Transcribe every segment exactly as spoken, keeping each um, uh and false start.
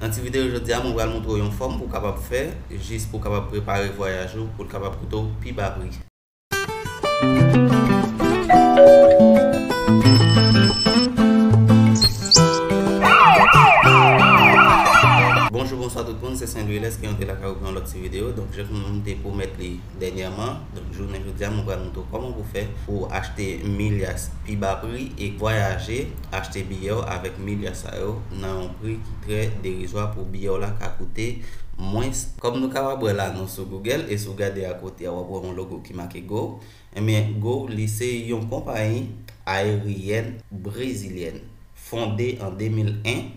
Nan ti videyo jodi a, mwen pral montre w yon fòm pou w kapab fè, jis pou w kapab prepare vwayaj ou, pou l kapab koute w pi ba pri. Bonjou, bonswa tout moun, se Saint Louis Lès ki antre lakay ou pou yon lòt ti videyo. Donk, jan m te pwomèt li dènyèman, donk, jounen jodi a, mwen pral montre w kòman pou fè pou w achte milyas pi ba pri e vwayaje, achte biyè w avèk milyas sa yo nan yon pri ki trè derizwa pou biyè w la ka koute mwens. Kòm nou kapab wè la, nou sou Google e si w gade akote a, w ap wè yon logo ki make Go. Ebyen, Go, li se yon konpayi ayeryèn brezilyèn fonde an de mil en,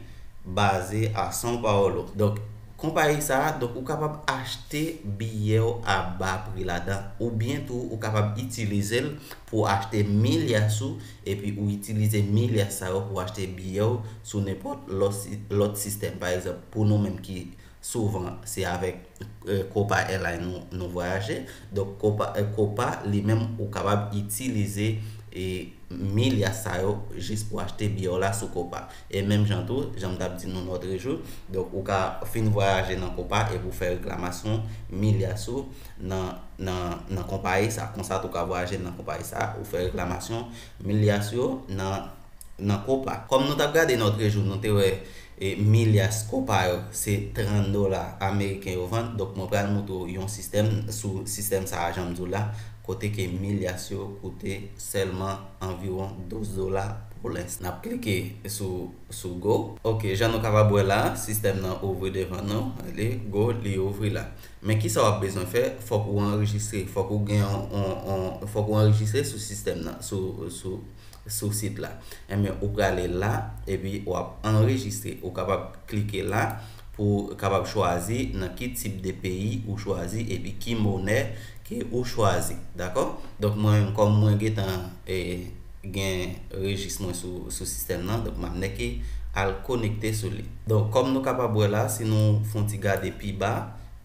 baze a São Paulo. Donk, konpayi sa a, donk, ou kapab achte biyè w a ba pri ladan, oubyen tou, ou kapab itilize l pou achte milyas ou, epi ou itilize milyas sa yo pou achte biyè w sou nenpòt lòt si-, lòt sistèm. Pa egzanp, pou nou menm ki souvan, se avèk, eh, Copa Airlines nou, nou vwayaje. Donk, Copa, eh, Copa, li menm, ou kapab itilize, eh, milyas sa yo jis pou achte biyè w la sou Copa. E menm jan tou, jan m t ap di nou lòt jou, donk, ou ka fin vwayaje nan Copa epi w fè reklamasyon milyas ou nan, nan, nan konpayi sa. Konsa tou, ou ka vwayaje nan konpayi sa, ou fè reklamasyon milyas yo nan, nan Copa. Kòm nou t ap gade lòt jou, nou te wè, e, milyas Copa yo, se trant dola ameriken yo vann. Donk, mwen pral montre w yon sistèm, sou sistèm sa a, jan m di w la, kote ke milyas yo koute sèlman anviwon douz dola pou lens. N ap klike sou, sou Go. Ok, jan nou kapab wè la, sistèm nan ouvri devan nou. Li Go, li ouvri la. Men kisa w ap bezwen fè? Fòk ou anrejistre. Fòk ou gen yon, yon, yon, fòk ou anrejistre sou sistèm nan, sou, sou, sou sit la. Ebyen, ou prale la, epi w ap anrejistre. Ou kapab klike la pou w kapab chwazi nan ki tip de peyi ou chwazi, epi ki monè ke ou chwazi. Dakò? Donk, mwen menm, kòm mwen gentan, eh, gen rejis mwen sou, sou sistèm nan, donk, m ap nèke al konekte sou li. Donk, kòm nou kapab wè la, si nou fè yon ti gade pi ba,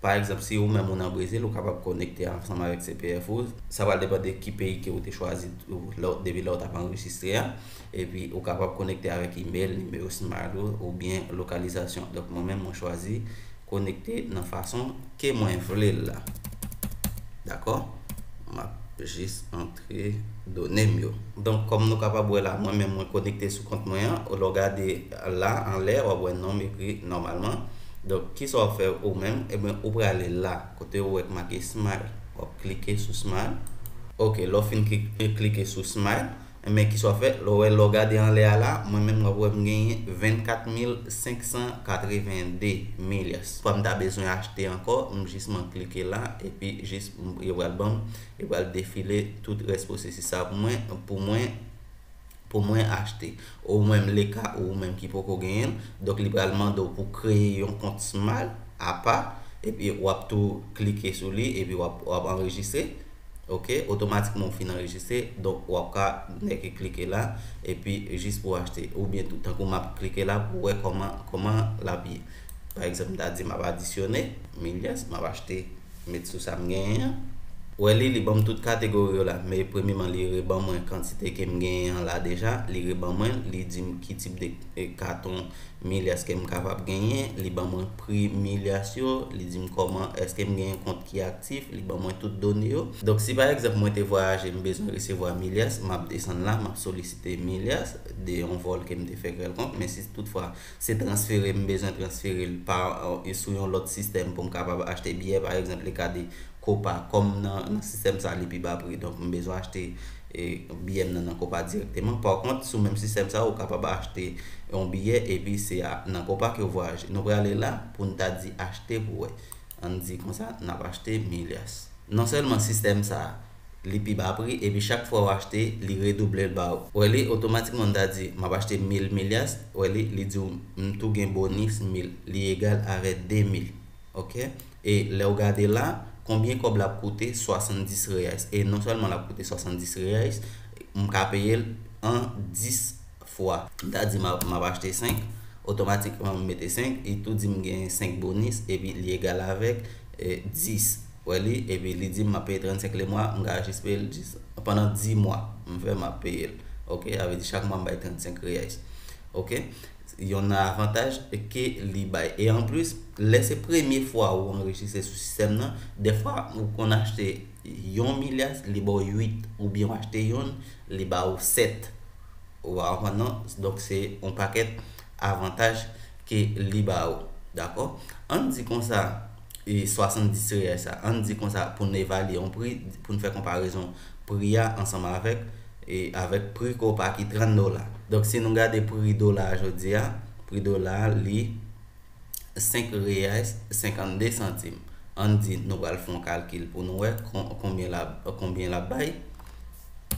pa egzanp, si ou menm ou nan Brezil, ou kapab konekte ansanm avèk C P F ou. Sa pral depann de ki peyi ke ou te chwazi tou, lè w, depi lè w t ap anrejistre a. Epi, ou kapab konekte avèk imèl, nimewo Smart ou, oubyen lokalizasyon. Donk, mwen menm, mwen chwazi konekte nan fason ke mwen vle l la. Dakò? M ap jis antre done m yo. Donk, kòm nou kapab wè la, mwen menm, mwen konekte sou kont mwen an. Lè w gade la, anlè, w ap wè non m ekri nòmalman. Donk, kisa w ap fè ou menm? Ebyen, ou prale la, kote ou wè k make Smart. W ap klike sou Smart. Ok, lè w fin kli-, klike sou Smart, men kisa w ap fè? Lè w wè, lè w gade anlè a la, mwen menm, w ap wè m genyen vennkat mil senk san katreven de milyas. Fwa m ta bezwen achte ankò, m jis mwen klike la, epi jis m, yo pral ban m, yo pral defile tout rès pwosesis sa pou mwen, pou mwen, pou mwen achte. Ou menm, leka ou menm ki poko genyen l, donk li pral mande w pou kreye yon kont Smart apa, epi w ap tou klike sou li, epi w ap, w ap anrejistre. Ok, otomatikman ou fin anrejistre, donk w ap ka nèke klike la, epi jis pou achte. Oubyen tou, tankou m ap klike la pou wè kòman, kòman l ap ye. Pa egzanp, m ta di m ap adisyone milyas, m ap achte, met sou sa m genyen an. Wè li, li ban m tout kategori yo la, men premyeman, li reban mwen kantite ke m genyen an la deja, li reban mwen, li di m ki tip de, e, katon milyas ke m kapab genyen, li ban mwen pri milyas yo, li di m kòman, èske m gen yon kont ki aktif, li ban mwen tout done yo. Donk, si pa egzanp mwen te vwayaje, m bezwen resevwa milyas, m ap desann la, m ap solisite milyas de yon vòl ke m te fè kèlkonk, men si toutfwa se transfere m bezwen transfere l pa, e, sou yon lòt sistèm pou m kapab achte biyè, pa egzanp, le ka de Copa, kòm nan, nan sistèm sa li pi ba pri, donk m bezwen achte, e, biyè m nan, nan Copa dirèkteman. Pakont, sou menm sistèm sa, ou kapab achte yon biyè epi se a, nan Copa ke w vwayaje. Nou prale la pou n ta di achte pou wè. Ann di konsa, n ap achte milyas. Non sèlman sistèm sa, li pi ba pri, epi chak fwa w achte, li redouble l ba ou. Wè li, otomatikman, n ta di, m ap achte mil milyas, wè li, li di w, m tou gen bonis mil, li egal avè de mil. Ok? E lè w gade la, konbyen kòb l ap koute? Swasanndis reais. E non sèlman l ap koute swasanndis reais, m ka peye l an dis fwa. M ta di m ap, m ap achte senk, otomatikman m mete senk, li tou di m gen senk bonis, epi li egal avèk, e, dis. Wè li, epi li di m m ap peye trannsenk le mwa, m ka jis peye l jis pandan dis mwa. M fè m ap peye l. Ok, sa vle di chak mwa m bay trannsenk reais. Ok? yon nan avantaj ke li bay. E anplis, lè se premye fwa ou anrejistre sou sistèm nan, dèfwa ou konn achte yon milya, li ba w uit, oubyen w achte yonn, li ba w sèt. Ou pa konprann non? Donk, se yon pakèt avantaj ke li ba ou. Dakò? Ann di konsa, e swasanndis reyèl sa, ann di konsa, pou n evalye yon pri, pou n fè konparezon pri a ansanm avèk, e avèk pri kopa ki trant dola. Donk, si nou gade pri dola a jodi a, pri dola a, li senk reyèl senkannde santim. Ann di, nou pral fè yon kalkil pou nou wè kon-, konbyen l ap, konbyen l ap bay.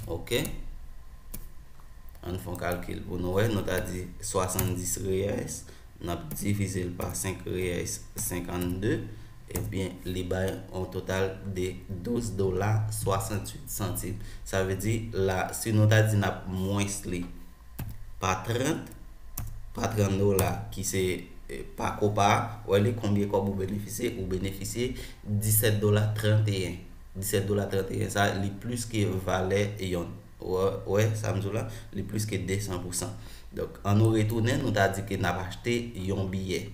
Oke. Ann fè yon kalkil pou nou wè. Nou ta di swasanndis reyèl, n ap divize l pa senk reyèl senkannde, ebyen, li bay yon total de douz dola swasantuit santim. Sa vle di, la, si nou ta di n ap mwens li pa trant, pa trant dola, ki se, eh, pa kopa a, wè li konbyen kòb ou benefisye, ou benefisye disèt dola tranteyen. Disèt dola tranteyen, sa, li plis ke valè yonn. Wè, wè, sa m di w la, li plis ke de san pou san. Donk, ann nou retounen, nou ta di ke n ap achte yon biyè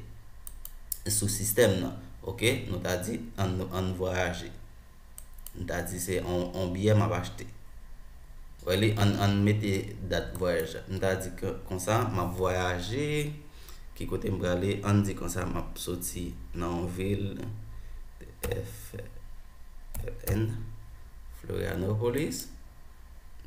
sou sistèm nan. Oke? Nou ta di, ann, ann vwayaje. M ta di se on, on biyè m ap achte. Wè li, ann, ann mete dat vwayaj la. M ta di ke, konsa, m ap vwayaje. Ki kote m prale? Ann di konsa, m ap soti nan yon vil, F N, Florianopolis.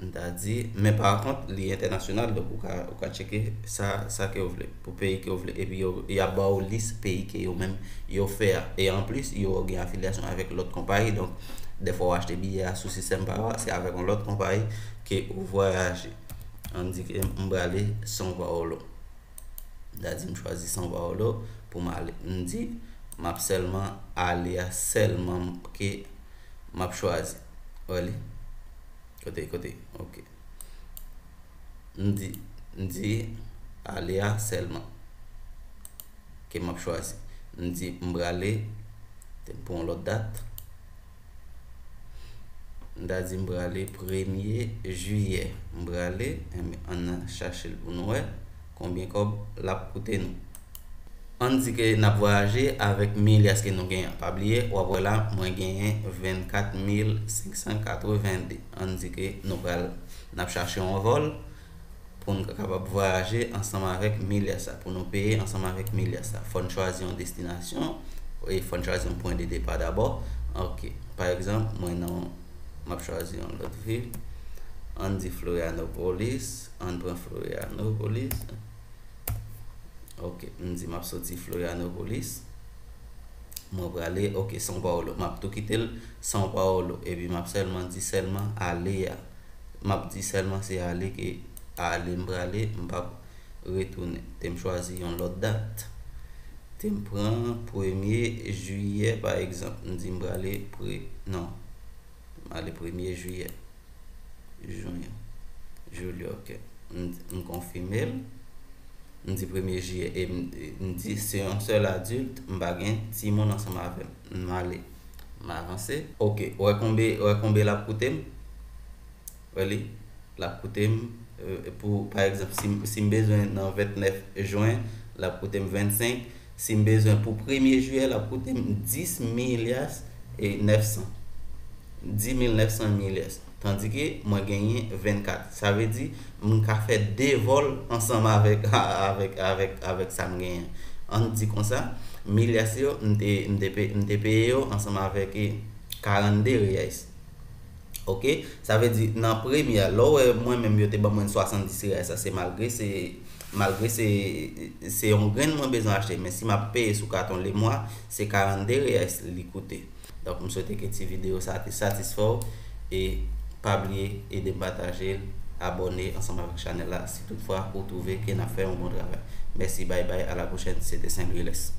M ta di, men pa kont, li entènasyonal, donk ou ka, ou ka tcheke sa, sa ke w vle, pou peyi ke w vle. Epi yo, y ap ba w lis peyi ke yo menm, yo fè a. E anplis, yo gen afilyasyon avèk lòt konpayi, donk, dèfwa w achte biyè a sou sistèm pa yo a, se avèk yon lòt konpayi ke ou vwayaje. Ann di ke m prale São Paulo. M ta di m chwazi São Paulo pou m ale. M di, m ap sèlman ale a sèlman ke m ap chwazi. Wè li. Kote, kote, oke. M di, m di, ale a sèlman. Ke m ap chwazi. M di, m prale, te m pou yon lòt dat. M ta di m prale premye jiyè. M prale, enben, ann chache l pou nou wè konbyen kòb l ap koute nou. Ann di ke n ap vwayaje avèk milyas ke nou genyen. Pa bliye, w ap wè la, mwen genyen vennkat mil senk san katrevenndi. Ann di ke nou pral, n ap chache yon vòl pou n kapab vwayaje ansanm avèk milyas sa, pou nou peye ansanm avèk milyas sa. Fò n chwazi yon destinasyon, e fò n chwazi yon pwen de depa dabò. Oke, pa egzanp, mwen nan, m ap chwazi yon lòt vil. Ann di Florianopolis, ann pran Florianopolis. Oke, m di m ap soti Florianopolis. Mwen prale, oke, São Paulo. M ap tou kite l São Paulo. Epi m ap sèlman di sèlman ale a. M ap di sèlman se ale ke ale m prale, m p ap retounen. Te m chwazi yon lòt dat. Te m pran premye jiyè, pa egzanp. M di m prale pre-, non. M ale premye jiyè. Juyen. Jilye, oke. M, m konfime l. M di premye jiyè. E m, m di se yon sèl adilt, m pa gen timoun ansanm avè m. M ale. M avanse. Oke, wè konbe, wè konbe l ap koute m? Wè li? L ap koute m, e, pou, pa egzanp, si, si m bezwen nan ventnèf jen, l ap koute m vennsenk. Si m bezwen pou premye jiyè, l ap koute m dis milyas e nèf san. Dis mil nèf san milyas. Tandike mwen genyen vennkat. Sa vle di, m ka fè de vòl ansanm avèk, avèk, avèk, avèk sa m genyen. Ann di konsa, milyas yo, m te, m te pe-, m te peye yo ansanm avèk, e, karannde reyais. Oke? Sa vle di, nan premye a, lè w wè mwen menm yo te ban mwen swasanndis reyais, sa se malgre se, malgre se, se yon grenn mwen bezwen achte, men si m ap peye sou katon lemwa, se karannde reyais li koute. Donk, m swete ke ti videyo sa te satisfè w, e pa bliye ede m pataje l, abòne ansanm avèk chanèl la, si toutfwa ou twouve ke n ap fè yon bon travay. Mèsi, bay bay, a la pwochèn, se te Saint Louis Lès.